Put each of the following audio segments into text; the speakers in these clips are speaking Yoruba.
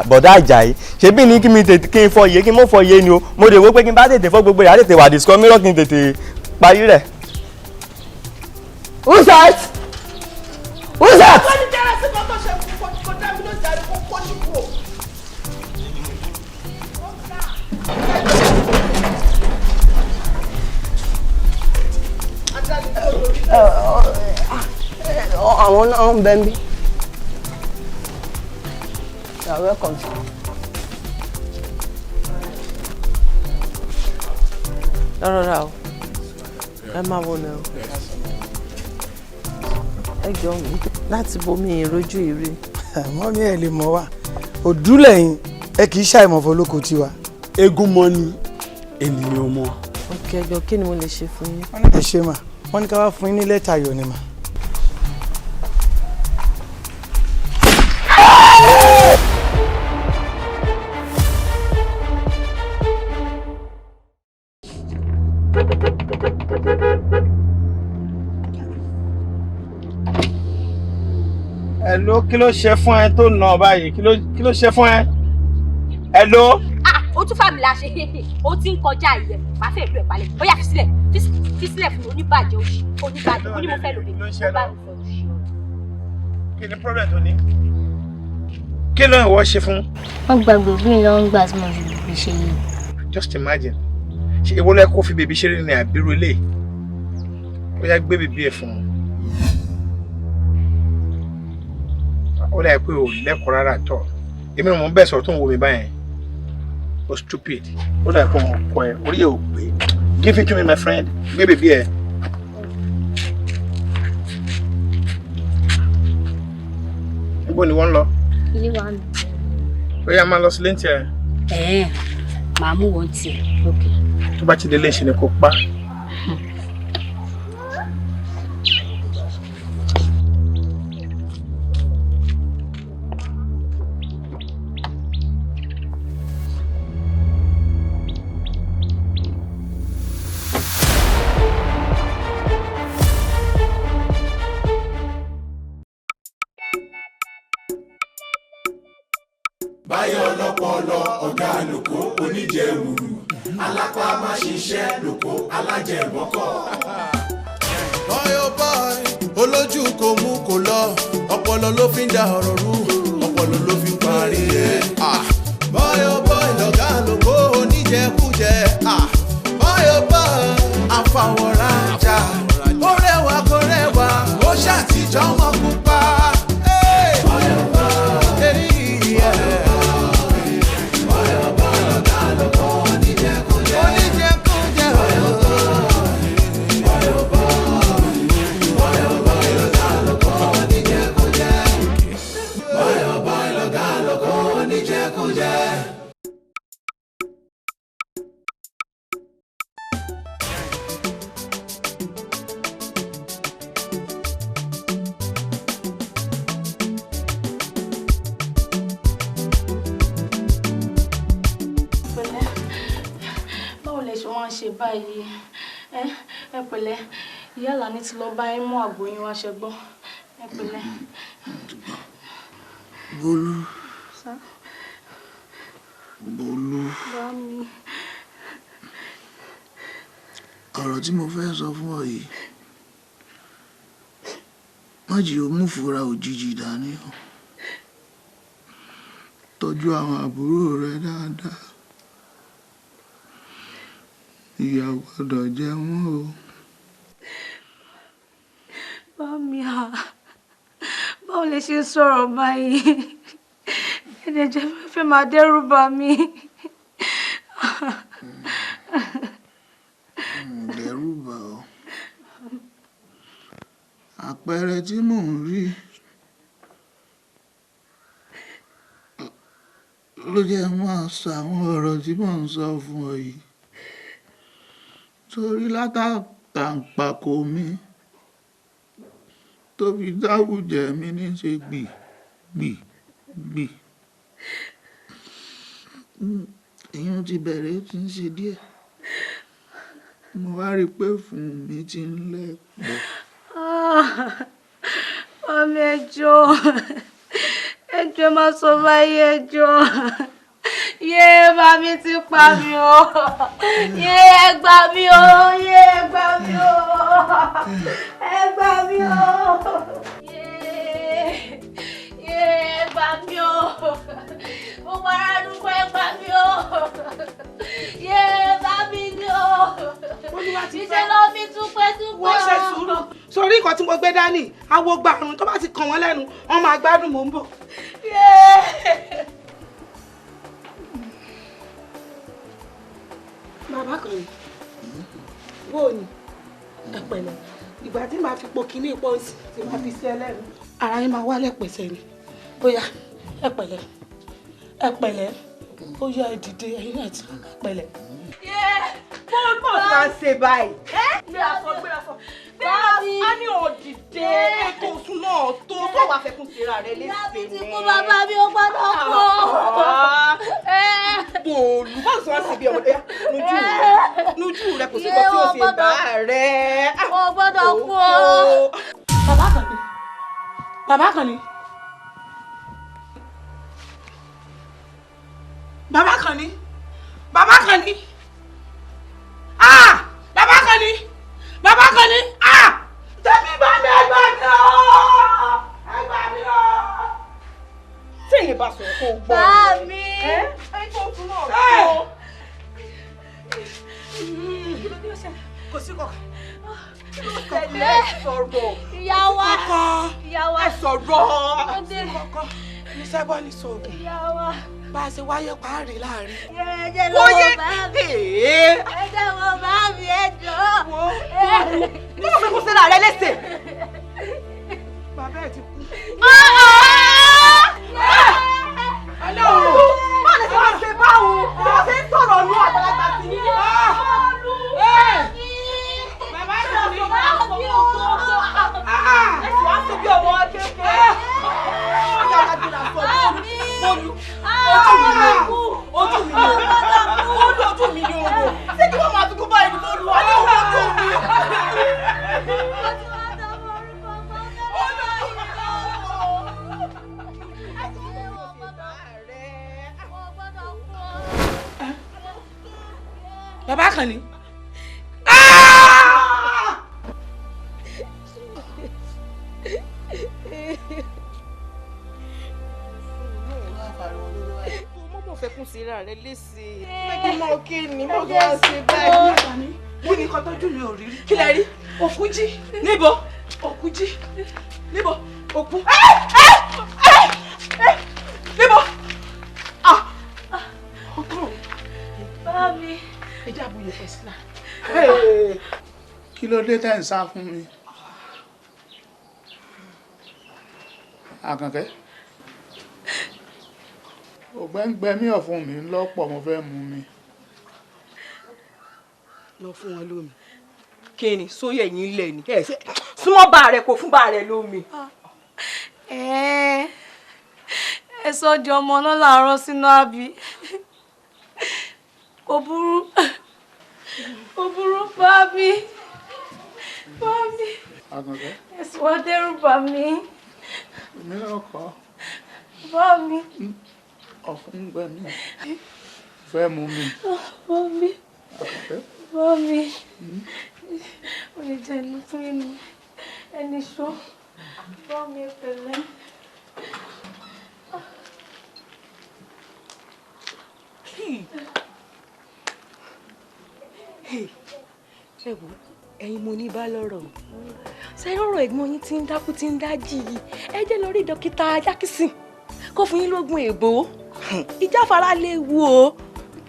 Bọ̀dá Àjàyí, ṣebí ní kí mi tètè kí n fọ iye, kí n mọ̀ fọ iye ni o. Mo lè wo pé kí n bá tètè fọ gbogbo rẹ̀, á tètè wà disco mirror kí n tètè parí rẹ̀. Who's that? Who's that? Wọ́n ní jẹ́rẹ́ sí kan tó ṣe fún kó dá mi ló jàre, kó kó sí kúrò. Àwọn náà ń bẹ ń bí. You are welcome, sir. Rárá o, ẹ máa wọlé o. Ẹ jọ, láti bomi ìrojú ìrì. Mọ́mí, ẹ̀ lè mọ̀ wá òdúlẹ̀yìn, ẹ kì í ṣàìmọ̀fọ́ lóko tiwa. Eégún mọ ni ènìyàn mọ. Ok, ẹ jọ, kí ni mo lè ṣe fún yín? Ẹ ṣe mà. Wọ́n ní ká wá fún yín ní lẹ́tà ayọ̀ ni mà. Hello, kí ló ṣe fún ẹ tó nà báyìí? Kí ló ṣe fún ẹ? Hello. Ah, ó tún fàmì la ṣe, ó ti ń kọjá ìyẹn. Màá fẹ́ ìlú ẹ̀ palẹ̀. Ó yá, fi sílẹ̀, fi sílẹ̀ fún mi. Oníbàjẹ́ òṣì, oníbàjẹ́ oní. Mo fẹ́ lòdì, ó bá mi fẹ́ òṣì. Kí ni problem tó ní? Kí ló ń wọ́ ṣe fún? Wọ́n gba gbogbo mi lọ́wọ́ nígbà tí mo fi bèbí ṣe yìí. Just imagine, ṣe ìwọ lẹ kó fi bèbí ṣeré ní àbírú ilé? Ó yá, gbé bèbí ẹ fún un. Ó dà pé ò lẹ́kọ̀ọ́ rárá tọ̀. Èmi ni mò ń bẹ̀ sọ̀rọ̀ tó ń wo mi báyẹn. O stupid. Ó dà pé òun kọ ẹ, orí ẹ ò pé. Give it to me, my friend. Gbé bèbí ẹ. Ibo ni wọ́n ń lọ? Ilé wa mi. Ó yá, máa lọ sílé ní tiẹ̀. Ẹ̀ẹ́, màá mú wọn tiẹ̀, ok. Tó bá ti délé, ṣe ni kò pa. Báyọ̀ ọlọ́pọlọ, ọ̀gá lòkó oníjẹwùrù, alápá má ṣiṣẹ́ lòkó alájẹbọ́kọ̀. Boy oh boy, olójú kò mú kò lọ, ọpọlọ ló fi ń da ọ̀rọ̀ rú, ọpọlọ ló fi ń parí ẹ̀. Ah. Boy oh boy, lọ̀gá lóko oníjẹkújẹ. Ah. Boy oh boy, àfàwọ̀rajà, ó rẹwà kó rẹwà, ó ṣàtijọ́ mọ́ pupa. Hey. Boy oh boy, hey, yeah. Oníjẹkújẹ. Oníjẹkújẹ. Pẹ̀lẹ́, báwo lẹ ṣe wọ́n ń ṣe báyìí? Ẹ ẹ pẹ̀lẹ́, ìyá Àlàní ti lọ bá yín mú àgbo yín wá, ṣe gbọ́? Ẹ pẹ̀lẹ́. Bólú. Sá. Bólú. Bá mi. Ọ̀rọ̀ tí mo fẹ́ sọ fún ọ yìí, má jẹ́ o mú fura òjijì dání o. Tọ́jú àwọn àbúrò rẹ dáadáa, ìyà ò gbọ́dọ̀ jẹ wọ́n o. Bá mi, à, báwo lẹ ṣe ń sọ̀rọ̀ báyìí? Ẹ̀dẹ̀ jẹ́ fẹ́ máa dẹ́rù bà mí. Dẹ́rù bà ọ́? Àpẹẹrẹ tí mò ń rí ló jẹ́ máa sọ àwọn ọ̀rọ̀ tí mò ń sọ fún ọ yìí, torí látàǹpàkò mi tó fi dáwùjẹ mi ní ṣe gbì gbì gbì. Èyí ti bẹ̀rẹ̀, ó ti ń ṣe díẹ̀. Mo wá rí i pé fún mi ti ń lẹ̀pọ̀. Mami, ẹ jọ̀ọ́, ẹ jọ̀ọ́, ẹ má sọ báyìí, ẹ jọ̀ọ́. Yé, mami ti pa mí o. Yé, ẹ gbà mí o. Yé, ẹ gbà mí o. Ẹ gbà mí o. Yé, yé, ẹ gbà mí o. Gbogbo ará àdúgbò, ẹ gbà mí o. Yé, mami ni o. Ìṣe lọ mi túpẹ́ túpẹ́ o. Wọ́n ṣe sùúrù sórí nǹkan tí mo gbé dání, awo gbàrún tó bá ti kàn wọ́n lẹ́nu, wọ́n máa gbádùn. Mò ń bọ̀. Bàbá kan ni bó o ní, ẹ pẹ̀lẹ́. Ìgbà tí màá fi po kínní pọ́ǹsì tí màá fi sí ẹlẹ́nu, ara yín máa wálẹ̀ pẹ̀sẹ̀ ni. Ó yá, ẹ pẹ̀lẹ́, ẹ pẹ̀lẹ́. Ó yá, ẹ dìde, ẹ̀yin náà ti pẹ̀lẹ́. Bó ti máa ń ṣe báyìí. Gbéra sọ, gbéra sọ, gbéra. A ní òdìdé ètò òsùn náà tó tó wàá fẹkún síra rẹ léṣe ní. Kú bàbá mi, ó gbọ́dọ̀ kú. Bòòlù, báwo sọ wá sí ibi ọmọdé? Nujú rẹ, nujú rẹ, kò sí nǹkan tí ó ṣe bá rẹ. Ó gbọ́dọ̀ kú o. Bàbá kan ni, bàbá kan ni, bàbá kan ni, bàbá kan ni, ah, bàbá kan ni, bàbá kan ni, ah, tẹ̀mí bá mi, ẹ gbà mí o, ẹ gbà mí o. Tí èyí bá sọ̀rọ̀ kó gbọ́. Bá mi. Ẹ tó tún náà tó. Kò sí kọ̀ọ̀kan. Tẹ̀lé sọ̀rọ̀. Ìyá wa. Ìyá wa. Ẹ sọ̀rọ̀. Kò sí kọ̀ọ̀kan. Ní sẹ́gbọ́n ní sọ̀gùn. Ìyá wa. Bá a ṣe wáyé páàrí láàrin. Ẹ jẹ́ lọ́wọ́ bá mi. Ẹ jẹ́ lọ́wọ́ bá mi, ẹ jọ̀ọ́. Nínú mi kò sẹ́ra rẹ léṣe. Bàbá ẹ̀ ti kú. Ọlọ́run, má lè ṣe máa ṣe báwo bí wọ́n ṣe ń sọ̀rọ̀ nù àgbàlagbà sí i. Bàbá ẹ̀ ti kú. Ẹ sì wá sí bí ọmọ kékeré. Ọjà àgbàdo sọ Bólú, ojú mi ni o, ojú mi ni o, Bólú, ojú mi ni o. Ṣé kí wọ́n máa tún báyìí ní Bólú? Ọlọ́run, ojú mi. Bàbá kan ni. Mo fẹ́ kún síra rẹ léṣe. Pé kí mọ kí ni mo tó wá ṣe báyìí. Mo ní nǹkan tójú mi ò rí rí. Kí lẹ rí? Òkú jí. Níbo? Òkú jí. Níbo? Òkú. Níbo? Ọkọ. Bá mi. Ẹ jẹ́ àbúyẹ pẹ̀ sílá. Kí ló dé tẹ́ ń sá fún mi? Àkànkẹ́, ògbẹ́ngbẹ́ mi ọ̀fun mi lọ́pọ̀, mo fẹ́ mu mi. Lọ fún wọn lómi. Kí ni sóyè yín lẹ̀ ni? Súnmọ́ bá rẹ, kò fún bá rẹ lómi. Ẹ sọ di ọmọ náà làárọ̀ sínú àbí? Kò burú, kò burú, bá mi, bá mi. Àkànkẹ́. Ẹ̀sùn wa dẹ́rù bà mí. Èmi náà kọ́. Bá mi. Ọ̀fun gbẹ mí, fẹ́ mu mi. Bá mi. Àkànkẹ́. Bá mi. Ó lè jẹ́ inú fún inú ẹni ṣó. Bá mi, pẹ̀lẹ́. Ẹ wo, ẹ̀yin mo ní bá lọ́rọ̀ o, ṣe lọ́rọ̀ ẹ̀gbọ́n yín tí ń dákú tí ń dájì yìí, ẹ jẹ́ lọ rí dókítà Jákìsìn kó fún yín lóògùn èbó. Ìjáfara léwu o,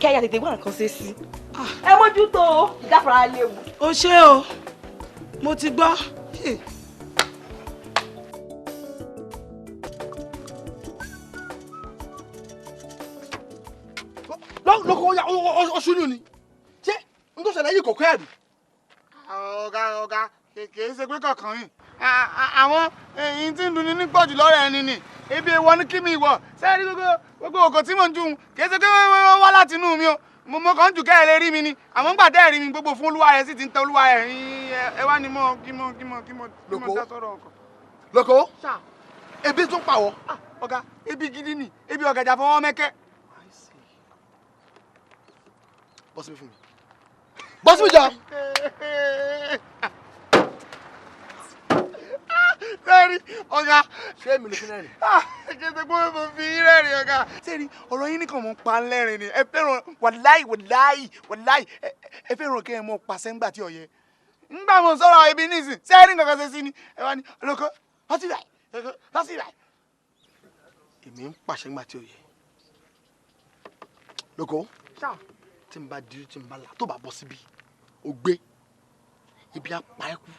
kẹyà tètè wá nǹkan ṣe sí ẹ mójútó o, ìjáfara léwu. O ṣé o, mo ti gbọ́. Lóko oṣù ni ṣé n tó ṣẹlẹ̀ yìí kò kọ́ ẹ̀rù. Ọ̀gá, ọ̀gá, kìí ṣe pé kankan yìí, àwọn èyí tí ń dunni ní pọ̀jù lọ́rọ̀ ẹni ni. Ebi èèwọ̀ ni kí mi ìwọ̀. Sẹ́ẹ̀rí gbogbo òkò tí mò ń jù kì í ṣe pé wọ́n wá láti inú mi o. Mo kàn ń jù kẹ́ ẹ lè rí mi ni. Àmọ́ ńgbà tẹ́ ẹ rí mi gbogbo fún olúwa rẹ̀ sì ti ń tẹ olúwa rẹ̀ ẹ wá ní mọ́ kí mọ́ kí mọ́ kí mọ́ kí mọ́ dá sọ̀rọ̀ ọkọ̀. Lóko ebi tún pa wọ́. Ọ̀gá ebi gidi ni ebi ọ̀gàjà fọwọ́ mẹ́kẹ́. Bọ́ síbí fún mi. Bọ́ síbí jọ. Sẹ́ẹ̀rì ọ̀gá. Ṣé èmi ló fi rẹ́rìn? Ṣé ṣe pé mo fi yín rẹ́rìn ọ̀gá? Sẹ́ẹ̀rì ọ̀rọ̀ yín nìkan mò ń pa lẹ́rìn ni. Ẹ fẹ́ràn wàláì wàláì wàláì ẹ fẹ́ràn kí ẹ mọ pàṣẹ ńgbà tí ọ̀yẹ́. Ńgbà mo sọ̀rọ̀ ebi nísìn sẹ́ẹ̀rì nǹkan kan ṣe sí ni. Ẹ wá ní olóko lọ́sí ìbàyí lọ́sí ìbàyí. Èmi ń pàṣẹ ńgbà tí ọ̀yẹ́. Lóko tí n bá dirí tí n bá là tó bá bọ́ síbi ó gbé ibi á pa ẹ́ kú.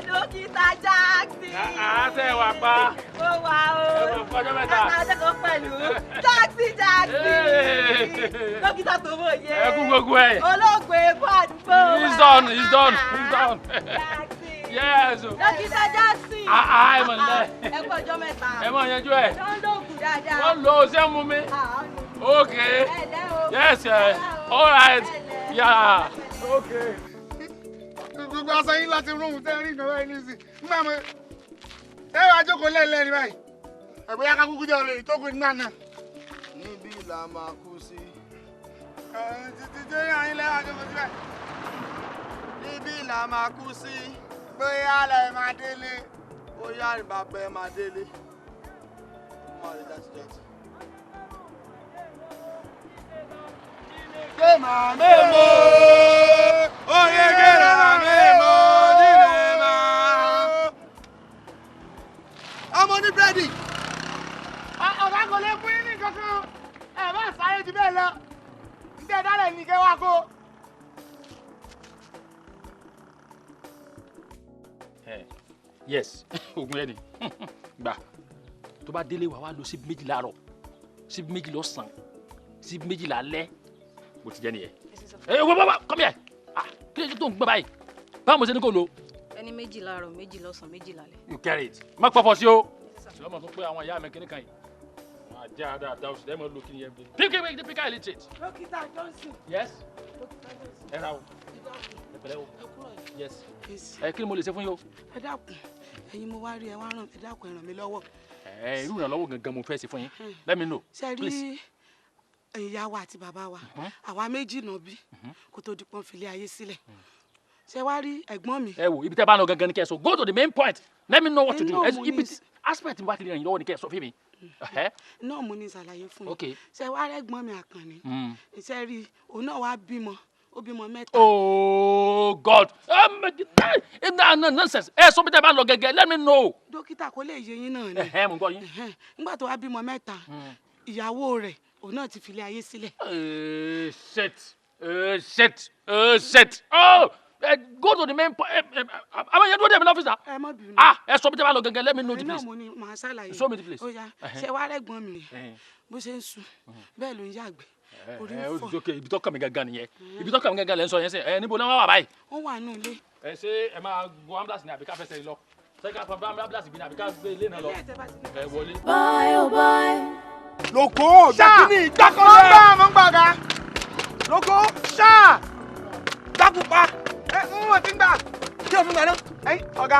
Dókítà Jackson. Àṣẹ wà pa. Ó wà o. Ẹ mọ̀ fọjọ́ mẹ́ta. Àtàkọ́ pẹ̀lú. Jackson Jackson. Dókítà tó mọ̀ yé. Ẹ kú gbogbo ẹ̀. Olóògbé kú àdúgbò wa. He's done, he's done, he's done. Yes. Dókítà Jackson. Ẹ mọ̀ nílẹ̀. Ẹ kú ọjọ́ mẹ́ta. Ẹ mọ̀ yanjú ẹ̀. Wọ́n ń lòògùn dáadáa. Wọ́n lò ó ṣé mú mi. Okay. Yes, all right. Yeah. Okay. Gbogbo aṣọ yín láti rúùn tẹ́ rí nǹkan báyìí nísìn nígbà mo ẹ wàá jókòó lẹ́ẹ̀lẹ́ ní báyìí ẹ̀bùn yá ká kúkú jẹ́ olè ìtókù nígbà náà. Níbí la máa kú sí. Títí tí yín lẹ́wàá jókòó síbẹ̀. Níbí la máa kú sí. Bóyá lẹ máa délé. Bóyá ni bàbá ẹ máa délé. Ó máa rí játijàti. Gbé màá mẹ́mọ́. Oye gẹ́rẹ́ mẹ́mọ́ nílé máa. Ọmọ ní búrẹ́dì. Ọ̀gá kò lè fún yín ní kankan. Ẹ bá sáré jù bẹ́ẹ̀ lọ. Ǹjẹ́ dálẹ̀ ní kẹ́ wá kó. Yes, oògùn ẹ ni. Gbà tó bá délé wa wá lọ síbi méjì láàárọ̀, síbi méjì lọ́sàn-án, síbi méjì lálẹ́. Bó ti jẹ́ nìyẹn. Ẹ wọ́n bá come here. Kí ló tó ń gbọ́ báyìí? Báwo mo ṣe ní kò lo? Ẹni méjì láàárọ̀, méjì lọ́sàn-án, méjì lálẹ́. You get it. Má pọ̀fọ̀ sí o. Ṣé ọmọ tó pé àwọn ìyá mi kíní kan yìí? Wọ́n á já dáadáa oṣù lẹ́mọ̀ ló kíní yẹn bí. Píkì illiterate. Dókítà Johnson. Yes. Ẹ ra o. Ẹ pẹ̀lẹ́ o. Yes. Ẹ kí ni mo lè ṣe fún yín o? Ẹ dákun, ẹ̀yin mo wá rí ẹ wá ràn ẹ dákun ẹ ràn mí lọ́wọ́. Ẹ irú ìrànlọ́wọ́ gangan mo fẹ́ ṣe fún yín. Let me know. Ṣé rí ìyá wa àti bàbá wa àwa méjì náà bí kó tó di pọ́n filé ayé sílẹ̀. Ṣé wá rí ẹ̀gbọ́n mi. Ẹ wo ibi tẹ́ bá lọ gangan ni kẹ́ ẹ sọ, go to the main point, let me know what to do. Ibi aspect mi bá ti lè ràn yín lọ́wọ́ ni kẹ́ ẹ sọ fún mi. Náà mo ní ṣàlàyé fún yín. Ṣé wá rẹ́gbọ́n mi Àkànní. Ṣé rí òun náà wá bímọ, ó bímọ mẹ́ta. Oh God, no nonsense. Ẹ sọ bí tẹ́ bá lọ gẹ́gẹ́, let me know. Dókítà kò lè yé yín náà ni. Mo gbọ́ yín. Nígbà tó wá bímọ mẹ́ta, ìyàwó rẹ̀ òun náà ti filé ayé sílẹ̀. Shit, shit, shit. Oh, go to the main point. Àwọn yẹn dúró dé mi lọ́fíìsì. Ẹ má bínú. Ẹ sọ bí tẹ́ bá lọ gẹ́gẹ́, let me know the place. Náà mo ní màá ṣàlàyé. Show me the place. Ó yá, ṣé wàá rẹ́gbọ́n mi bó ṣe ń sùn bẹ́ẹ̀ ló ń yàgbẹ́. Orí ń fọ́. Ibi tó kàn mí gangan nìyẹn. Ibi tó kàn mí gangan lẹ́ ń sọ yẹn sẹ́. Ẹ níbo náà wà báyìí. Ó wà nù ilé. Ẹ ṣé ẹ máa gun ambulance ni àbí ká fẹsẹ̀ lọ? Ṣé ká fọ ambulance bí ni àbí ká gbé ilé náà lọ? Ẹ wọlé. Bye oh bye. Lóko gbàkínní gbàkọ́lẹ̀. Mo ń gbà ọ̀gá. Lóko ṣá. Gbàkúpa. Ẹ ń wọ́n ti ń gbà. Kí ló fi gbà náà? Ẹ ọ̀gá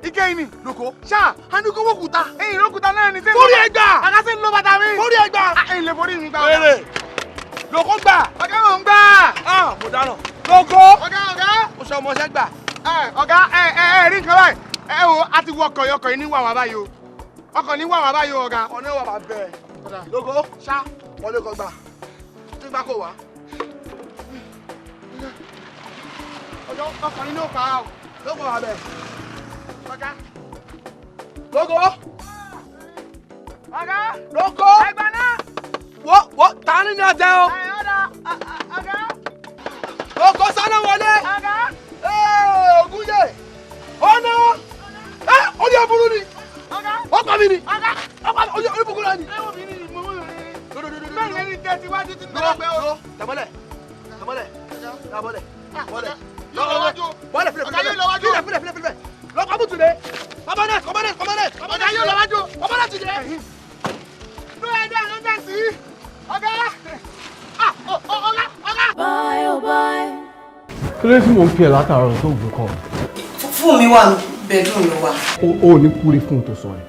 ike yìí ni. Lóko ṣá. A ní kó wọ́n kúta. Ẹ̀yin lókúta náà ni. Forí ẹ gbà. Àga sí ń lo bàtà mi. Forí ẹ gbà. Ẹ̀yin lè forí mi gbà. Wéré. Lóko gbà. Ọ̀gá mò ń gbà. Mo dáná. Lóko. Ọ̀gá ọ̀gá. O sọ ọmọọṣẹ́ gbà. Ọ̀gá ẹ ẹ ẹ rí nǹkan báyìí. Ẹ wo a ti wọ ọkọ̀ yìí, ọkọ̀ yìí ní wà wá báyìí o. Ọkọ̀ ní wà wá báyìí o ọ̀gá. Ọ̀nà wà bá bẹ̀rẹ̀. Lóko ṣá. Wọlé kọ gbà. Tí gbà kò wá. Ọjọ́ ọkọ̀ ní ó pa á o. Lóko wà bẹ̀. Ọ̀gá. Lóko. Ọ̀gá. Lóko. Ẹgbẹ́ náà. Wo wo ta ni ní ọjọ́ o. Ẹ ọ̀dà ọ̀gá. Lóko sáná wọlé. Ọ̀gá. Ee Ògúnyè. Ọ̀nà. Ẹ orí aburú ni. Ọ̀gá. Ọ̀pá mi ni. Ọ̀gá. Ọ̀pá mi orí bukú náà ni. Ẹ wo mi ni mo mú mi. Lódò Kẹ̀kẹ́ tiwájú ti ń bẹ̀rẹ̀ pé o. Tẹ̀mọ́lẹ̀ tẹ̀mọ́lẹ̀ tẹ̀mọ́lẹ̀ bọ́lẹ̀. Yóò lọ wájú. Bọ́lẹ̀ filẹ̀ filẹ̀ filẹ̀ filẹ̀ filẹ̀. Lọ kọ́ bùtù dé. Kọ́mọ́nẹ̀ kọ́mọ́nẹ̀ kọ́mọ́nẹ̀. Ọ̀gá yóò lọ wájú. Kọ́mọ́nẹ̀ ti dé. Ló ẹ dé àwọn tẹ̀sí. Ọ̀gá. Ọ̀gá ọ̀gá. Bye oh bye. Kí ló dé tí mò ń pè ẹ́ látàárọ̀ tó gbé kọ́? Fún mi wà bedroom ló wà. O ò ní kúre fún un tó sọ ẹ.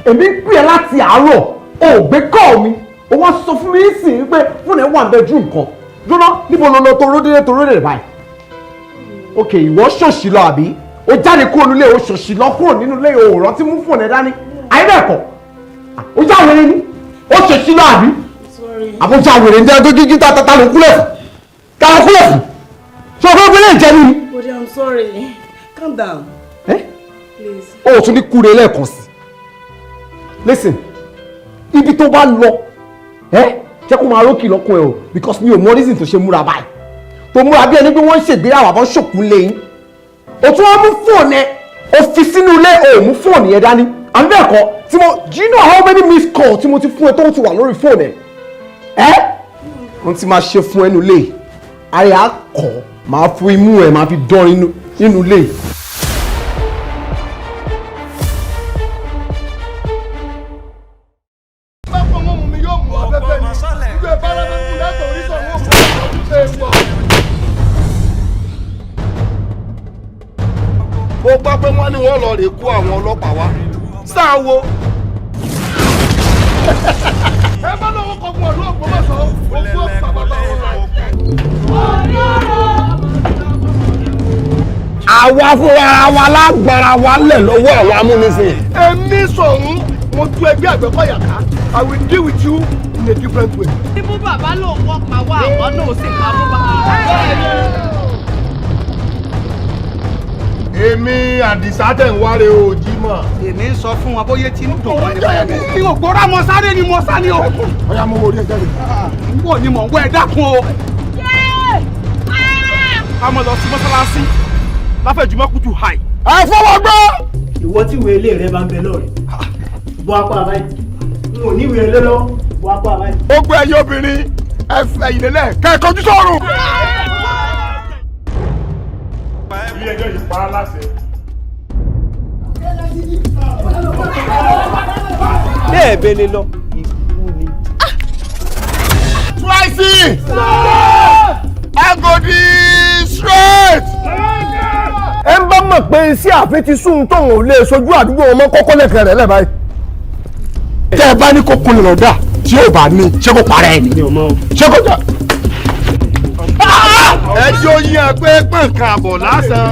Èmi ń pè ẹ́ láti àárọ̀, o ò gbé kọ́ mi. O wá sọ fún mi nísìnyí pé fún ẹ wà bedroom kan. Jóná níbo ló lọ tó ródélé tó ródélé báyìí? Ok, ìwọ ṣòṣì lọ àbí? O jáde kúrò nílé, o ṣòṣì lọ kúrò nínú ilé, o ò rántí mú fóònù ẹ dání. Àyè bẹ́ẹ̀ kọ́, o já wèrè ni, o ṣòṣì lọ àbí? Àbójá wèrè ń jẹ́ tó jíjí ta ta ló kúlẹ̀ fún. Ta ló kúlẹ̀ fún? Ṣé o fẹ́ gbélé ìjẹ́ ni? Bode, I'm sorry. Calm down. Eh? Please. O ò tún ní kúre lẹ́ẹ̀kan sí. Listen, ibi tó bá lọ, jẹ́ kó máa rókì lọ́kùn ẹ o, because mi ò mọ reason tó ṣe múra báyìí. Tó múra bí ẹni pé wọ́n ń ṣègbéyàwó àbọ̀ ṣòkú lẹ́yìn. O tún wá mú fóònù ẹ, o fi sínú ilé, o ò mú fóònù yẹn dání. Àbí bẹ́ẹ̀ kọ́, tí mo, do you know how many missed call tí mo ti fún ẹ tó ti wà lórí fóònù ẹ? Ẹ́ ohun tí máa ṣe fún ẹnu lé, àrẹ á kọ́, máa fún imú ẹ, máa fi dán inú ilé. Mo gbọ́ pé wọ́n ní wọ́n lọ rè kó àwọn ọlọ́pàá wá sáà wo. Ẹ bá lọ́wọ́ kọ̀ọ̀kan ọ̀lú Ògbómọ̀ṣọ́ ogún ọ̀pá bàbá wọn lọ. Àwa fúnra wa lágbára wa lẹ̀ lọ́wọ́ àwọn amúnisìn. Èmi sọ̀hún mo tú ẹgbẹ́ Àgbẹ̀kọ̀yà ká. I will deal with you in a different way. Ibú bàbá lòun wọ́n pa wá àwọn náà sì pa fún bàbá. Èmi Àdìsá tẹ̀ ń wáre o Jímọ̀. Èmi ń sọ fún wọn bóyá tí ń dùn wọn ní báyìí. Mi ò gbọ́ra mọ sáré ni mo sá ni o. Ọ̀yá mo wo orí ẹ jáde. N wò ni mò ń wọ ẹ dákun o. Ká mọ̀ lọ sí mọ́sálásí láfẹ̀jùmọ́ kùtù hàì. Ẹ fọwọ́ gbọ́. Ìwọ tí ìwé ilé rẹ bá ń bẹ lọ́rẹ̀ bọ́ apá àbáyé n ò ní ìwé ilé lọ bọ́ apá àbáyé. Ó gbé ẹyẹ obìnrin ẹ fẹ̀yìn lélẹ̀ kẹ́ ẹ kọjú sọ́run. Ilé ẹjọ́ yìí pa á láṣẹ. Bẹ́ẹ̀ bẹ́ẹ̀ lọ, ikú ni. Twice! Agodi straight! Ẹ ń bá mọ̀ pé iṣẹ́ àfin ti sún tóun ò lè sojú àdúgbò wọn mọ́ kọ́kọ́ lẹ́kẹ̀ẹ́ rẹ̀ lẹ́ báyìí. Tẹ́ ẹ bá ní kó kunlẹ̀ lọ́dà tí yóò bá ní ṣé kó parẹ́ ẹ̀ ni? Ṣé kó jà? Ẹ jẹ́ oyin ẹ pé pọ̀nkan àbọ̀ lásán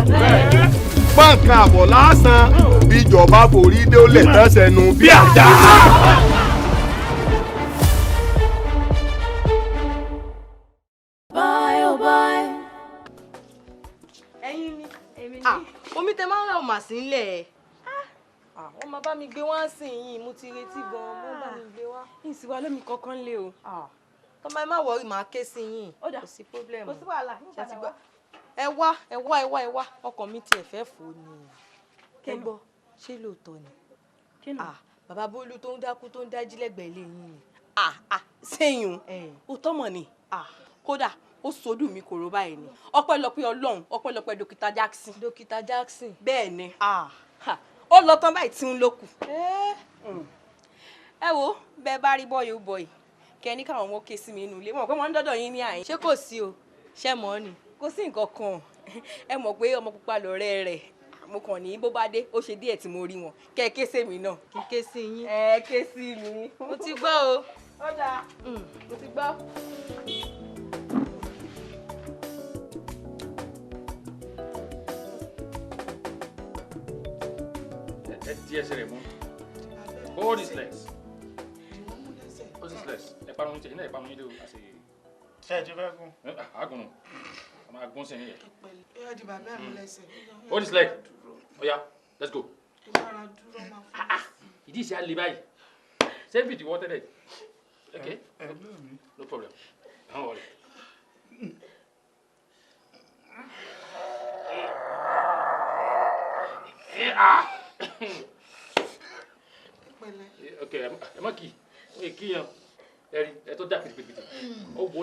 pọ̀nkan àbọ̀ lásán bíjọba forí dé ó lè tẹ́sẹ̀ nu bí àjà. Bye oh bye. Ẹ̀yin ni èmi ni. Omi tẹ máa ń ra ọmọ sí ńlẹ̀ ẹ̀. Wọ́n máa bá mi gbé wá sí yín, mo ti retí gan-an, wọ́n bá mi gbé wá. Ìsìnwá lómi kankan lé o. Tọ́mọ ẹ má wọrí, màá ké sí yín. Kò sí problem. Kò sí wàhálà. Ṣé ti gbọ́? Ẹ wá ẹ wá ẹ wá ẹ wá, ọkàn mi tiẹ̀ fẹ́ fò ni. Ẹ gbọ́, ṣé lóòótọ́ ni? Bàbá Bólú tó ń dákú tó ń dájí lẹ́gbẹ̀ẹ́ ilé yín ni. Sẹ́yìn o tọ́mọ̀ ni. Kódà ó sodù mi kòró báyìí ni. Ọpẹ́lọpẹ́ Ọlọ́run, ọpẹ́lọpẹ́ Dókítà Jackson. Dókítà Jackson. Bẹ́ẹ̀ ni. Ó lọ tán báyìí tí ń lókù. Ẹ wo bẹ́ẹ̀ bá rí bọ́ọ̀yì ó bọ̀yì kẹ ní káwọn ọmọ ké sí mi nínú ilé mọ̀ pé wọ́n ń dọ́dọ̀ yín ní àyín. Ṣé kò sí o? Ṣé mọ̀ ọ́ ni? Kò sí nǹkan kan. Ẹ mọ̀ pé ọmọ pupa lọ̀rẹ́ rẹ̀. Mo kàn ní bó bá dé ó ṣe díẹ̀ tí mo rí wọn. Kẹ ké sí mi náà. Kí ké sí yín. Ẹ ké sí mi. Mo ti gbọ́ o. Ó dáa. Mo ti gbọ́. Ẹ di ẹsẹ̀ rẹ̀ mú. Hold his legs. Hold his legs. Ẹ parun ní ẹ parun yín dé o. Ṣé ẹ ti fẹ́ gún? Àgùn nù. A máa gún sí yẹn. Ẹ di bàbá mi lẹ́sẹ̀. Hold his leg. Oya, let's go. Ìdí ìṣe á le báyìí. Ṣé fìdí wọ́ tẹ́lẹ̀? Okay. No problem. Don't worry. Okay, ẹ má kì í. Ẹ kí yan. Ẹ rí ẹ tó dá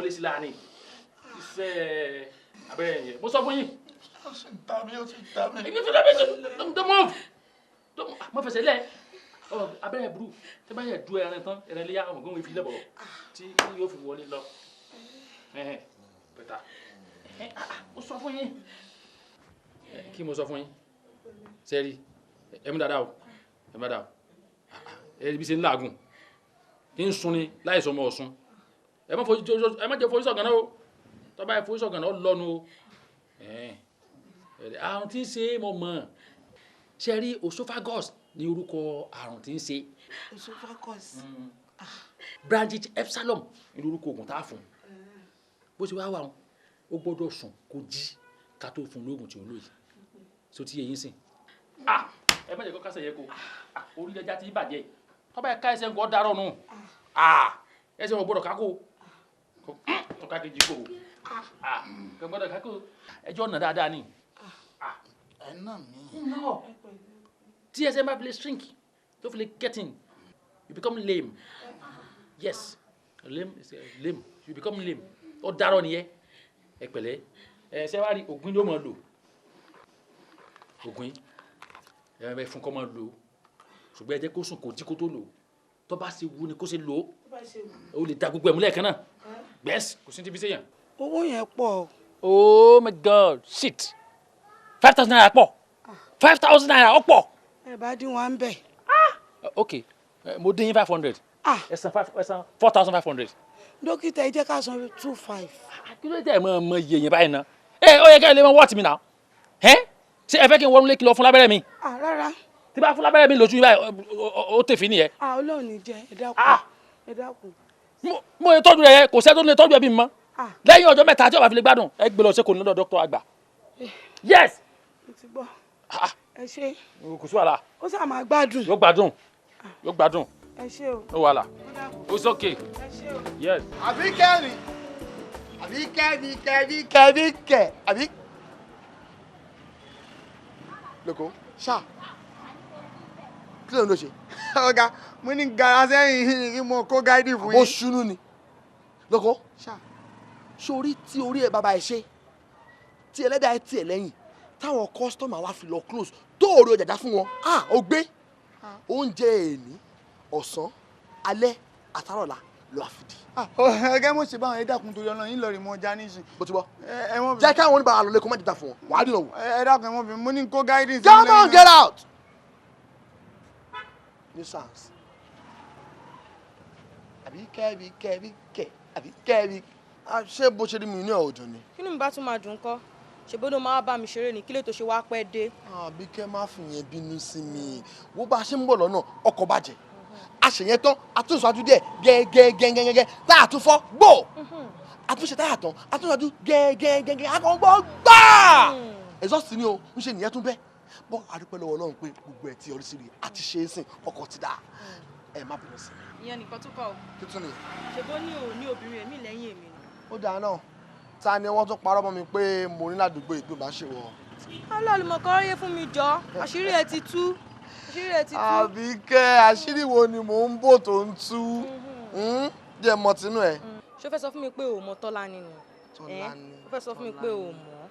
wọlé sí láàrin iṣẹ́ abẹ́rẹ́ yẹn mo sọ fún yín. Ó sì ń ta mí, ó sì ń ta mí. Ibi tó dábẹ́ tó move mọ fẹsẹ̀ lẹ̀ abẹ́rẹ́ burú tí bá yẹ du ẹran tán ẹran iléyà ọmọ gbọ́n fi lẹ́bọ̀rọ̀ tí yóò fi wọlé lọ. Bẹ́tà mo sọ fún yín. Kí mo sọ fún yín sẹ́ẹ̀rì ẹ mú dáadáa o, ẹ mú dáadáa o. Ẹ bí ṣe ń làágùn kí n sun ni láì sọmọ ọ̀sun. Ẹ má jẹ́ fojú sọ̀gànná o, tọ́ba ẹ fojú sọ̀gànná ó lọ́nu o. Àrùn tí ń ṣe é mo mọ̀ ṣe rí esophagus ní orúkọ àrùn tí ń ṣe. Esophagus. Branchit epsilon ní orúkọ oògùn tá a fún. Bó ṣe wá wà wọn ó gbọ́dọ̀ sùn kó jí ká tó fún lóògùn tí ó lò yìí so ti yẹ yín sìn. Ẹ má jẹ́ kó kásẹ̀ yẹ kó orí ẹja ti bàjẹ́ tọ́ba ẹ ká ẹsẹ̀ ń kọ́ darọ̀ nù ẹsẹ̀ wọn gbọ́dọ̀ kákó tọ́ka kejì kó kò gbọ́dọ̀ kákó ẹjọ́ nà dáadáa ni. Ẹ nà mí. Tí ẹsẹ̀ bá fi lè shrink tó fi lè get in, you become lame. Yes, lame is lame, you become lame. Ó darọ̀ nìyẹn. Ẹ pẹ̀lẹ́ ẹ ṣe wá rí ògùn ló máa lò, ògùn ẹ bẹ fún kọ́ máa lò, ṣùgbọ́n ẹ jẹ́ kó sùn kó jí kó tó lò. Tó bá ṣe wù ni kó ṣe lò ó, lè da gbogbo ẹ̀ múlẹ̀ kan náà. Gbẹ́sì kò sí ti fi ṣèyàn. Owó yẹn pọ̀. Oh my God, shit, 5,000 naira pọ̀, 5,000 naira ó pọ̀. Ẹ bá dín wa ń bẹ̀. Ok, mo dín yín 500. Ẹ san 4,500. Dókítà ẹ jẹ́ ká san 2,500. Kí ló dé ẹ mọ iye yẹn báyìí ná? Ẹ ó yẹ ká ẹ lè mọ wọ́ọ̀tì mi náà. Ẹ ṣé ẹ fẹ́ kí n wọnú lé kí lọ fún lábẹ́rẹ́ mi? Rárá. Tí bá fún lábẹ́rẹ́ mi lójú yín báyìí ó tèfín nìyẹn. Ọlọ́run ní jẹ́, ẹ dákun ẹ dákun. Mo lè tọ́jú rẹ̀ kò sẹ́ tó lè tọ́jú ẹbí mi mọ́. Lẹ́yìn ọjọ́ mẹ́ta tí ó bá fi lè gbádùn ẹ gbé lọ sí kò ní lọ́dọ̀ dókítà àgbà. Yes. Mo ti gbọ́. Ẹ ṣé. Kò sí wàhálà. Ó sà máa gbádùn. Yóò gbádùn, yóò gbádùn. Ẹ ṣé o. No wàhálà. It's okay. Ẹ ṣé o. Yes. Àbí kẹ́rin àbí kẹ́ni kẹ́ni kẹ́ni kẹ́ àbí. Lóko ṣá kí ló ń lò ṣe. Ọ̀gá mo ní gara sẹ́yìn kí mo kó gáídì fún yín. Mo ṣunú ni. Lóko ṣá sórí tí orí ẹ bàbá ẹ ṣe tí ẹlẹ́dàá ẹ tiẹ̀ lẹ́yìn táwọn kọ́sítọ́mà wa fi lọ close tó òrò jàjà fún wọn ó gbé oúnjẹ èní ọ̀sán alẹ́ àtàrọ̀lá lọ àfìdí. Ọ̀gá mo ṣe báwọn ẹ dákun torí Ọlọ́run yín lọ rí mọ ọjà níṣì. Bó ti bọ́ jẹ́ káwọn oníbàárà lọ lẹ́kọ̀ọ́ má jẹta fún wọn wàá dìnnà wò. Ẹ dákun ẹ mọ bí mo ní kó guidance. Come on, get out. Nuisance. Àbí kẹ́ bí kẹ́ bí kẹ́ àbí kẹ́ bí. Ṣé bó ṣe rí mi ní ọ̀dùn ni. Kí ni mi bá tún máa dùn kọ́? Ṣèbó ló máa bá mi ṣeré ni, kí lè tó ṣe wá pẹ́ dé. Àbíkẹ́ má fi yẹn bínú sí mi. Wo bá a ṣe ń bọ̀ lọ́nà ọkọ̀ bàjẹ́, àṣeyẹn tán àtúnṣe díẹ̀ gẹ́gẹ́gẹ́gẹ́gẹ́ táyà tún fọ́ gbò, àtúnṣe táyà tán àtúnṣe gẹ́gẹ́gẹ́gẹ́ akọ̀gbọ́ gbáà exhaust ni o ń ṣe nìyẹn tún bẹ́ bọ́. Àdúpẹ́ lọ́wọ́ Ọlọ́run pé gbogbo ẹ̀ ti yọrí sí rí àti ṣe é sìn ọkọ̀ ti dà. Ẹ má bínú sí mi. Ìyẹn nìkan tún kọ́ o. Tuntun ni. Ṣèbó ní òní obìnrin èmi lẹ́yìn èmi ni. Ó dáa náà, ta ni wọ́n tún parọ́ mọ́ mi pé mo ní ládùúgbò ìgbín bá ṣe wọ. Alálùmọ̀kọ́ yé fún mi jọ, àṣírí ẹ ti tú. Àbíkẹ́ àṣírí wo ni mò ń bò tó ń tú jẹ́ mọ tinú ẹ. Ṣé o fẹ́ sọ fún mi pé o mọ Tọ́lání ni? Tọ́lání. O fẹ́ sọ fún mi pé o mọ̀.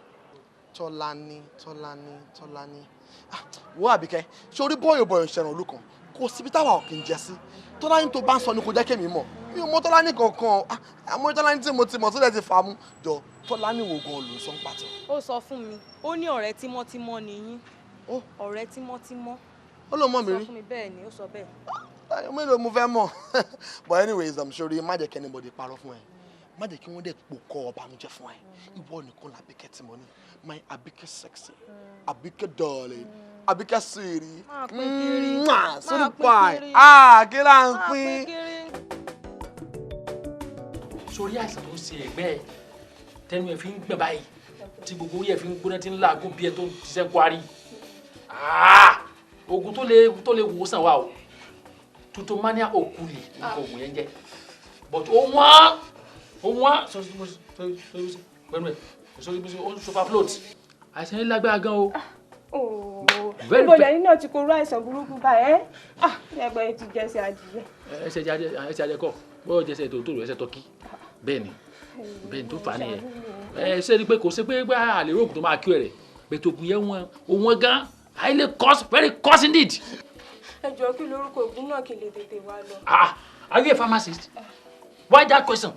Tọ́lání Tọ́lání Tọ́lání. Wo Àbíkẹ́, ṣé orí bọ́ọ̀yọ̀ bọ̀yọ̀ ṣẹ̀ràn olú kan kò síbi táwa ò kì í jẹ sí. Tọ́lání tó bá ń sọ ni kò jẹ́ kémi mọ̀, mi ò mọ Tọ́lání kankan. Àmọ́ Tọ́lání tí mo ti mọ̀ sílẹ̀ ti fà á mú jọ. Tọ́lání wo gan ló ń sọ ń pàtó. Ó sọ fún mi, ó ní ọ̀rẹ́ tímọ́tímọ́ ni yín. Ọ̀rẹ́ tímọ́tímọ́. Ó ló mọ̀ mi rí. Ó sọ fún mi bẹ́ẹ̀ ni, ó sọ bẹ́ẹ̀. Mélòó mo fẹ́ mọ̀. But anyways, I'm sure má jẹ́ kí anybody parọ́ fún ẹ, má jẹ́ kí wọ́n dẹ̀ pòkọ́ ọbànújẹ́ fún ẹ. Ìwọ nìkan làbíkẹ́ tí mo ní, my Àbíkẹ́ sexy, Àbíkẹ́ darling, Àbíkẹ́ sweetie, sweetie pie, kí là ń pín. Sórí àìsàn tó ń ṣe ẹ̀gbẹ́ ẹ tẹnu ẹ fi ń gbẹ báyìí tí gbogbo orí ẹ fi ń gbóná tí ń làágùn bí ẹ tó ń ṣiṣẹ́ kwari, oògùn tó lè wò sàn wá o, tutomania okuli nǹkan oògùn yẹn jẹ, but ó wọ́n pẹ̀lú ẹ̀ ó ń sofa float. Àìsàn yẹn lágbára gan o. Níbo lẹ́yìn náà ti korú àìsàn burúkú báyẹn? Ẹgbẹ́ yìí ti jẹ́sẹ̀ adìyẹ. Ẹsẹ̀ adìyẹ kọ́, bọ́ọ̀ jẹ́sẹ̀ tòótòrò ẹsẹ̀ tọ́kí bẹ́ẹ̀ ni. Bẹ́ẹ̀ ni tó fà á nìyẹn. Ẹ ṣe ni pé kò sí pé pé àlè oògùn tó máa kí rẹ̀, bẹ́ẹ̀ oògùn yẹn wọ́n òwọ́n gan, highly cost, very cost indeed. Ẹ jọ̀ọ́, kí lorúkọ ògùn náà kí n lè tètè wá lọ? Ah, are you a pharmacist? Why that question?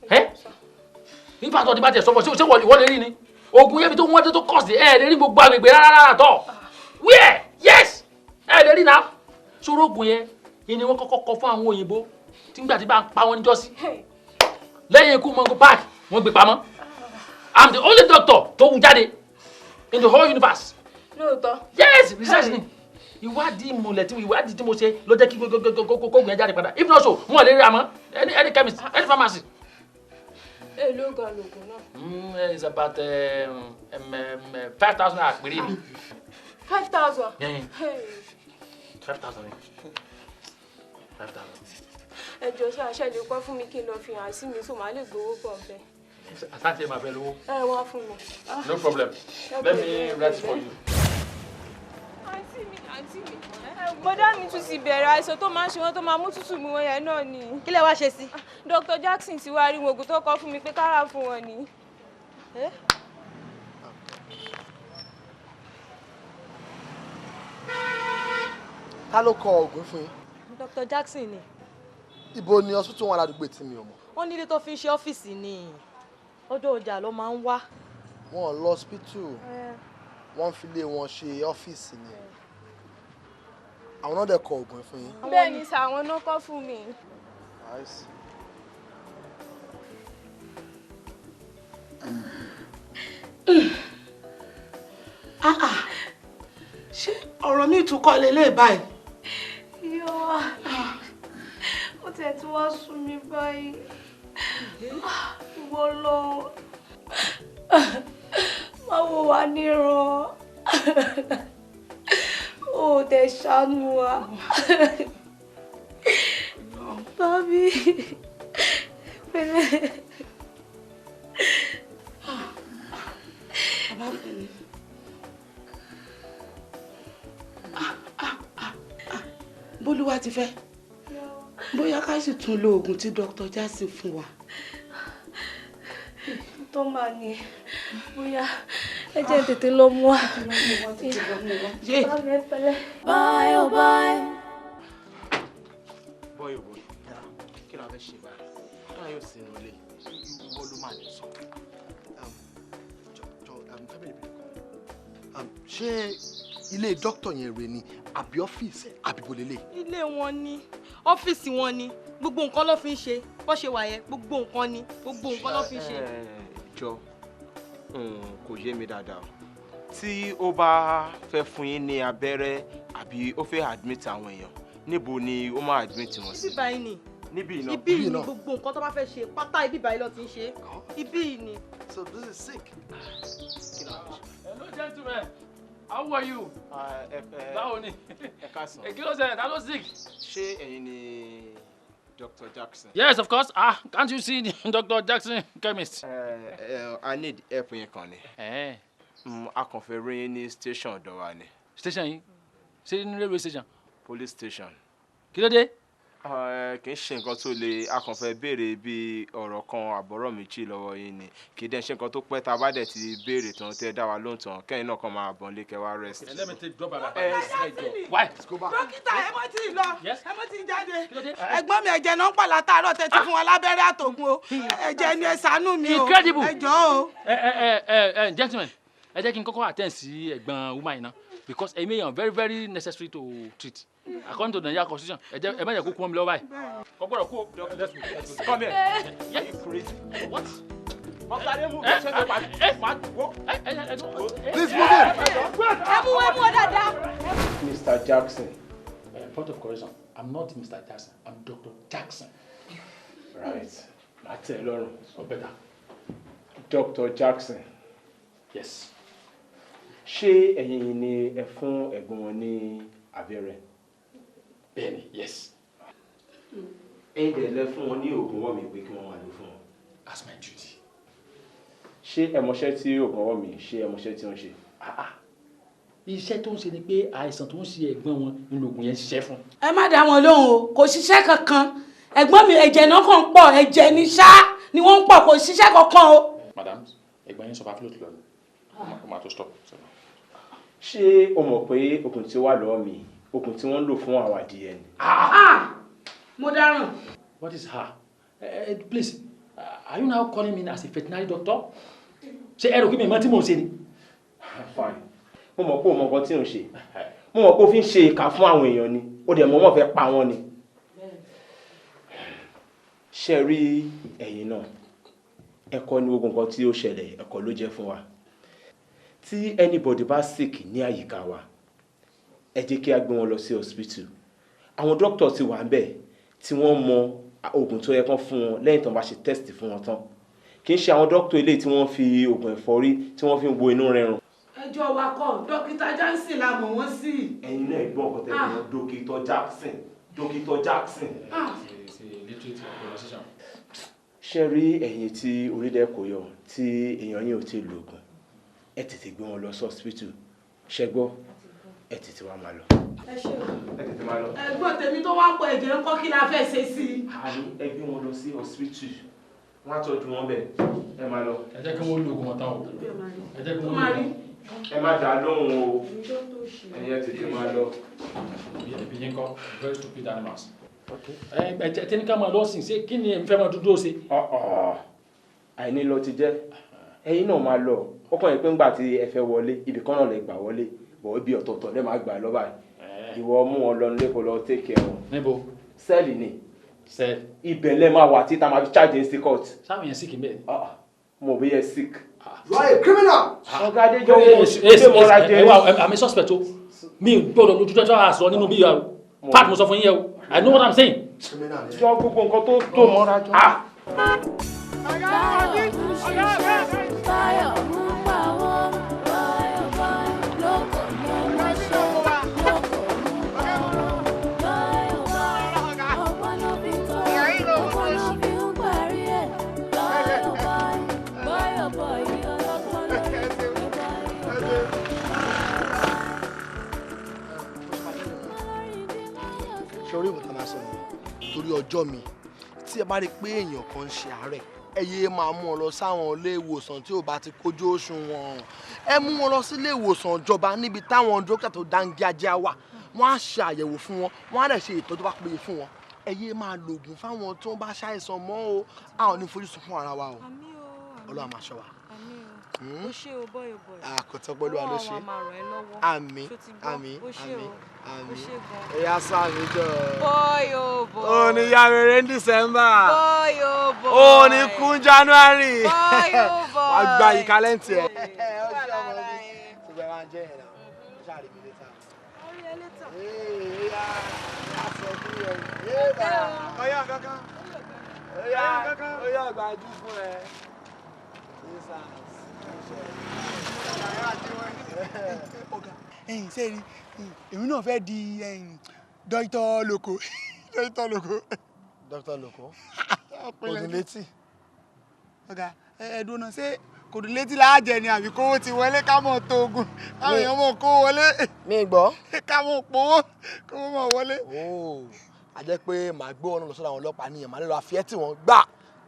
Ẹ nígbà tó ti bá tẹ̀ sọ́fọ̀, ṣé wọ́n lè rí ni oògùn yẹn bí tó wọ́n tó cost? Ẹ lè rí gbogbo agbègbè rárá rárá tọ̀ where? Yes, ẹ lè rí náà. Sọ̀rọ̀ oògùn yẹn yìí ni wọ́n kọ́kọ́ kọ fún àwọn òyìnbó tí nígbà tí bá ń pa wọ́n níjọ́sí lẹ́yìn ikú Mungo Park, wọ́n gbé pamọ́. I'm the only doctor tó wú jáde in the whole universe. Lóòótọ́? Yes, research ni, ìwádìí ìmùlẹ̀ tí ìwádìí tí mo ṣe ló jẹ́ kí kókó yẹn jáde padà. If not so, wọn lè rí àmọ́ any chemist, any pharmacy. Èló gan lògùn náà? It's about 5,000 naira péré ni. 5,000? Yeah. 5,000 ni, 5,000. Ẹ jọ̀ọ́, ṣe àṣẹ lè kọ́ fún mi kí n lọ fi hàn sí mi, so màá lè gbowó bọ̀ bẹ́ẹ̀? Àtàntì ẹ̀ máa fẹ́ lówó. Ẹ wá fún mi. No problem, let me write it for you. Àǹtí mi, àǹtí mi, bọ́dá mi tún ti bẹ̀rẹ̀ àìsàn tó máa ń ṣe wọ́n, tó máa mú tútù mú wọn yẹn náà ni. Kí lẹ wá ṣe sí? Dr. Jackson ti wá rí oògùn tó kọ fún mi pé kára fún wọn ni. Ta ló kọ oògùn fún yín? Dr. Jackson ni. Ibo ni hospital wọn aládùúgbò tí mi ò mọ̀? Wọ́n nílé tó fi ń ṣe ọ́fíìsì ni, ọjọ́ ọjà ló máa ń wá. Wọn ò lọ hospital, wọ́n ń fi ilé wọn ṣe ọ́fíìsì ni. Àwọn náà dẹ̀ kọ oògùn fún yín? Bẹ́ẹ̀ ni sà, àwọn náà kọ́ fún mi. Nice. Ah ah, ṣé ọ̀rọ̀ mi tún kọ́ lélẹ̀ báyìí? Yóò, ó tẹ̀ tí wàá sún mi báyìí. Ìwọ lọ, má wo wá níran, ó dẹ̀ ṣàánú wa. Bábí, pẹ̀lẹ́. Bàbá mi. Bólúwa ti fẹ́, bóyá ká sì tún lo oògùn tí Dr. Jackson fún wa. Tó máa ní bóyá ẹ jẹ́ tètè lọ mú wa. Bá mi pẹ̀lẹ́. Bye oh bye. Bọ́yọ̀ bọ́yọ̀, kí la fẹ́ ṣe báyìí? Táyọ̀ sínú ilé, ìwọ ló máa lè sọ. Jọ, fẹ́ bẹ̀rẹ̀ bẹ̀rẹ̀ kan. Ṣé ilé dókítà yẹn rè ni àbí ọ́fíìsì àbí bolélé? Ilé wọn ni, ọ́fíìsì wọn ni, gbogbo nǹkan ló fi ń ṣe. Bó ṣe wà yẹn, gbogbo nǹkan ni, gbogbo nǹkan ló fi ń ṣe. Jọ, kò yé mi dáadáa o. Tí ó bá fẹ́ fún yín ní abẹ́rẹ́ àbí ó fẹ́ admit àwọn èèyàn, níbo ni ó máa admit wọn sí? Ibi báyìí ni. Níbí iná. Ibi ni gbogbo nǹkan tó bá fẹ́ ṣe pátá, ibi báyìí ló ti ń ṣe. Ibi yìí ni. So this is sick. Hello gentlemen, how are you? Báwo ni? Ẹ káàsán. Kí ló ṣẹlẹ̀? Ta ló sick? Ṣé ẹ̀yin ni Dr. Jackson? Yes, of course. Ah, can't you see the Dr. Jackson chemist? I need help yẹn kan ni. A kàn fẹ́ rí yín ní station ọ̀dọ̀ wa ni. Station yìí? Ṣé ní railway station? Police station. Kí ló dé? Kì í ṣe nǹkan tó le, a kàn fẹ́ béèrè bí ọ̀rọ̀ kan àbọ̀rọ̀ méjì lọ́wọ́ yín ni. Kì í dẹ̀ ṣe nǹkan tó pẹ́, tá a bá dẹ̀ ti béèrè tán, tẹ́ dá wa lóhùn tán, kẹ́yìn náà kàn máa bọ̀ nílé kẹ́ wá rest. Let me take drop by my. Why? Dókítà, ẹ mọ́ tí ì lọ, ẹ mọ́ tí ì jáde. Ẹ̀gbọ́n mi, ẹ̀jẹ̀ náà ń pọ̀ látàárọ̀ tẹ́tí fún wọn lábẹ́rẹ́ àtògùn o. Ẹ̀jẹ̀ ni, ẹ ṣàánú mi o. Incredible. Ẹ jọ̀ọ́ o. Ẹ gentlemen, ẹ jẹ́ kí n kọ́kọ́ attend sí ẹ̀gbọ́n woman yìí ná, because èmi èèyàn very very necessary to treat according to the Nigeria constitution. Ẹ jẹ́ ẹ má jẹ́ kó kú mọ́ mi lọ́wọ́ báyìí. Kò gbọ́dọ̀ kú o. Let's go, let's go. Come here. Yes. Crazy. What? Please move in. Ẹ mú, ẹ mú ọ dáadáa. Mr. Jackson. Point of correction, I'm not Mr. Jackson, I'm Dr. Jackson. Right. Màá tẹ́ ẹ lọ́rùn. Or better. Dr. Jackson. Yes. Ṣé ẹ̀yin ni ẹ fún ẹ̀gbọ́n wọn ní abẹ́rẹ́? Bẹ́ẹ̀ni, yes. Ẹ̀yin dẹ̀ lẹ fún wọn ní oògùn wọ́n mi pé kí wọ́n máa lò fún wọn. That's my duty. Ṣé ẹ mọṣẹ́ tí oògùn ọwọ́ mi, ṣé ẹ mọṣẹ́ tí ó ń ṣe? Iṣẹ́ tó ń ṣe ni pé àìsàn tó ń ṣe ẹ̀gbọ́n wọn ni lóògùn yẹn ń ṣiṣẹ́ fún. Ẹ má dá wọn lóhùn o, kò ṣiṣẹ́ kankan. Ẹ̀gbọ́n mi, ẹ̀jẹ̀ náà kàn ń pọ̀, ẹ̀jẹ̀ ni ṣá. ni wọ́n ń pọ̀, kò ṣiṣẹ́ kankan o. Madam, ẹ̀gbọ́n yín sọ fún float lọ ni ó máa tó stop. Ṣé o mọ̀ pé okùn tí ó wà lọ́wọ́ mi, okùn tí wọ́n ń lò fún àwọn adìyẹ ni? Ah, mo dáràn. What is her? Please, are you now calling me as a veterinary doctor? Ṣé ẹ rò kí mi mọ tí mò ń ṣe ni? Fine. Mo mọ̀ pé o mọ nǹkan tí ò ń ṣe. Mo mọ̀ pé o fi ń ṣe ìkà fún àwọn èèyàn ni. O dẹ̀ mọ̀ wọ́n fẹ́ pa wọ́n ni. Ṣé rí ẹ̀yin náà? Ẹ̀kọ́ ni gbogbo nǹkan tí ó ṣẹlẹ̀, ẹ̀kọ́ ló jẹ́ fún wa. Tí anybody bá sick ní àyíká wa, ẹ jẹ́ kí a gbé wọn lọ sí hospital. Àwọn doctor ti wà ńbẹ̀ tí wọ́n mọ oògùn tó yẹ kán fún wọn lẹ́yìn tó bá ṣe test fún wọn tán. Kì í ṣe àwọn doctor eléyìí tí wọ́n fi oògùn ẹ̀fọ́rí tí wọ́n fi ń wo inú rẹrun. Ẹjọ́ wa kọ́, dókítà Johnson la mọ̀ wọ́n sí. Ẹ̀yin náà gbọ́ nǹkan tẹ́lẹ̀ wọn, Dókítà Jackson, Dókítà Jackson. Ṣé rí ẹ̀yin tí orílẹ̀ kò yọ, tí èèyàn yín ò tí ì lo oògùn, ẹ tètè gbé wọn lọ sí hospital. Ṣẹ gbọ́? Ẹ tètè wá máa lọ. Ẹ ṣé o. Ẹ tètè máa lọ. Ẹ̀gbọ́n tèmi tó wá ń pọ ẹ̀jẹ̀ ńkọ́, kí la fẹ́ ṣe sí i? Àní ẹ gbé wọn lọ sí hospital, wọ́n á tọ́jú wọn bẹ̀. Ẹ máa lọ. Ẹ jẹ́ kí wọ́n lo oògùn wọn tán o. Ẹ jẹ́ kí wọ́n lo oògùn. Ẹ má dà á lóhùn o, ẹ̀yin ẹ tètè máa lọ. Ẹbí yín kọ́, very stupid animals. Ẹ ẹ tẹ́ni ká máa lọ sìn, ṣé kí ni ẹ fẹ́ máa dúdú ṣe? Àìní lọ ti jẹ́, ẹ̀yin náà máa lọ. Ó kàn yín pé ńgbà tí ẹ fẹ́ wọlé, ibì kan náà lè gbà wọlé bọ̀, ibi ọ̀tọ̀ọ̀tọ̀ lè máa gbà lọ báyìí. Ìwọ mú wọn lọ nílé kó lọ take care wọn. Níbo? Cell ni. Cell. Ibẹ̀ lẹ máa wà tí tá máa fi charge ní sí court. Sáwọn yẹn sick bẹ́ẹ̀. Mo bí yẹ sick. You are a criminal. Ọ̀gá Adéjọ́, wo ṣé mo ra jẹ. Ẹ wá, I'm a suspect o. Mi ò gbọ́dọ̀ lójú tó àṣọ nínú bí yàrá. Fact mo sọ fún yín yẹn o. I know what I'm saying. Jọ gbogbo nǹkan tó tó mọ́ra jọ. Báyọ̀ ń pa wọ́n, báyọ̀ báyọ̀ lóko mọ́ mọ́ṣẹ́, lóko ń pa wọ́n, báyọ̀ báyọ̀ ọgbọ́n ló fi tó, ọgbọ́n ló fi ń parí ẹ̀, báyọ̀ báyọ̀ báyọ̀ báyọ̀ ọlọ́gbọ́n lórí ẹ̀ báyọ̀. Ṣe orí ìwọ̀n tá a máa sọ nìyẹn torí ọjọ́ mi, tí ẹ bá rí i pé èèyàn kan ń ṣe àárẹ̀, ẹ yéé máa mú wọn lọ sáwọn ilé ìwòsàn tí ò bá ti kójú òṣùwọ̀n. Ẹ mú wọn lọ sí ilé ìwòsàn ìjọba níbi táwọn dókítà tó dáńgájíá wà. Wọ́n á ṣe àyẹ̀wò fún wọn, wọ́n á dẹ̀ ṣe ìtọ́jú tó bá péye fún wọn. Ẹ yéé máa lògùn fáwọn tó ń bá ṣàìsàn mọ́ o. A ò ní fojú sunkún ara wa o. Ọlọ́run máa ṣọ́ wa. O ṣé o, bọ́yọ̀ bọ́yọ̀. Àkọ́tọ́ pẹ̀lú wa ló ṣe. Ọlọ́run máa ràn ẹ́ lọ́wọ́. Àmín. Ṣó ti gbọ́? Àmín. O ṣé Àmín. o. O Àmín. ṣé gan. Ẹ̀yà sáàmì jọ. Bọ́yọ̀ bọ́yọ̀. Ó ní yá rere ní December. Bọ́yọ̀ bọ́yọ̀. Ó ní kún January. Bọ́yọ̀ bọ́yọ̀. Wàá gba ìkálẹ́ǹtì ẹ̀. Ó ṣe ọmọ mi. Ṣùgbọ́n ẹ máa ń jẹ́ ẹ̀ náà. Ó ṣáà rí mi later. Orí ẹ later. Ọyá kankan. Ọyá ọyá àgbàjú fún ẹ. Ẹ̀yin sẹ́ẹ̀rì, èmi náà fẹ́ di dókítà lóko, dókítà lóko. Dókítà lóko. Kò dùn létí. Ọ̀gá, ẹ dúró náà, ṣé kò dùn létí láàjẹ ni àbí kówó ti wọlé ká mọ̀ tó ogun káwọn èèyàn mọ̀ kó wọlé. Mi gbọ́. Ká mọ̀ powó kówó mọ̀ wọlé. A jẹ́ pé màá gbé wọn lọ sọ́dọ̀ àwọn ọlọ́pàá nìyẹn, màá lè lọ àfiyẹ́ tí wọ́n gbà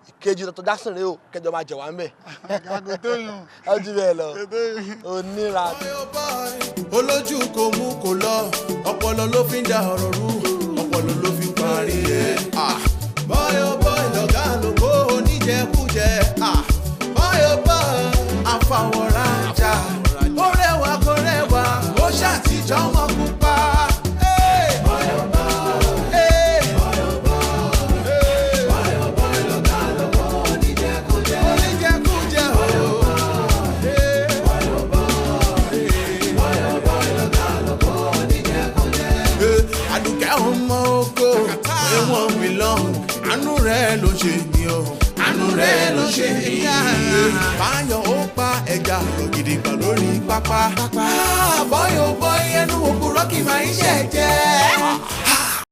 ìkejì Dr. Jackson rèé o, kẹjọ máa jẹ wá ń bẹ̀. Àgọ́ tó yùn. Ó jù bẹ́ẹ̀ lọ. Onírà. Olójú kò mú kò lọ, ọpọlọ ló fi ń da ọ̀rọ̀ rú, ọpọlọ ló fi ń parí ẹ̀. Bọ́yọ̀ bọ́yọ̀ lọ́gá lóko oníjẹkújẹ. Bọ́yọ̀ bọ́yọ̀ àfàwọ̀rajà, ó rẹwà kó rẹwà, ó ṣàtijọ́ mọ́ pupa. Bọ́yọ̀ bọ́yọ̀ lọ́gá lóko oníjẹkújẹ. Oníjẹkújẹ o. Àdùkẹ́ ọmọ oko ẹ̀wọ̀n mi lọ́hùn, àánú rẹ̀ ló ṣe mí o, àánú rẹ̀ ló ṣe mí. Báyọ̀ ó pa ẹja gidigba lórí pápá. Bọ́yọ̀ bọ́ ẹnu òkúrọ́ kì máa ń ṣẹ̀jẹ̀.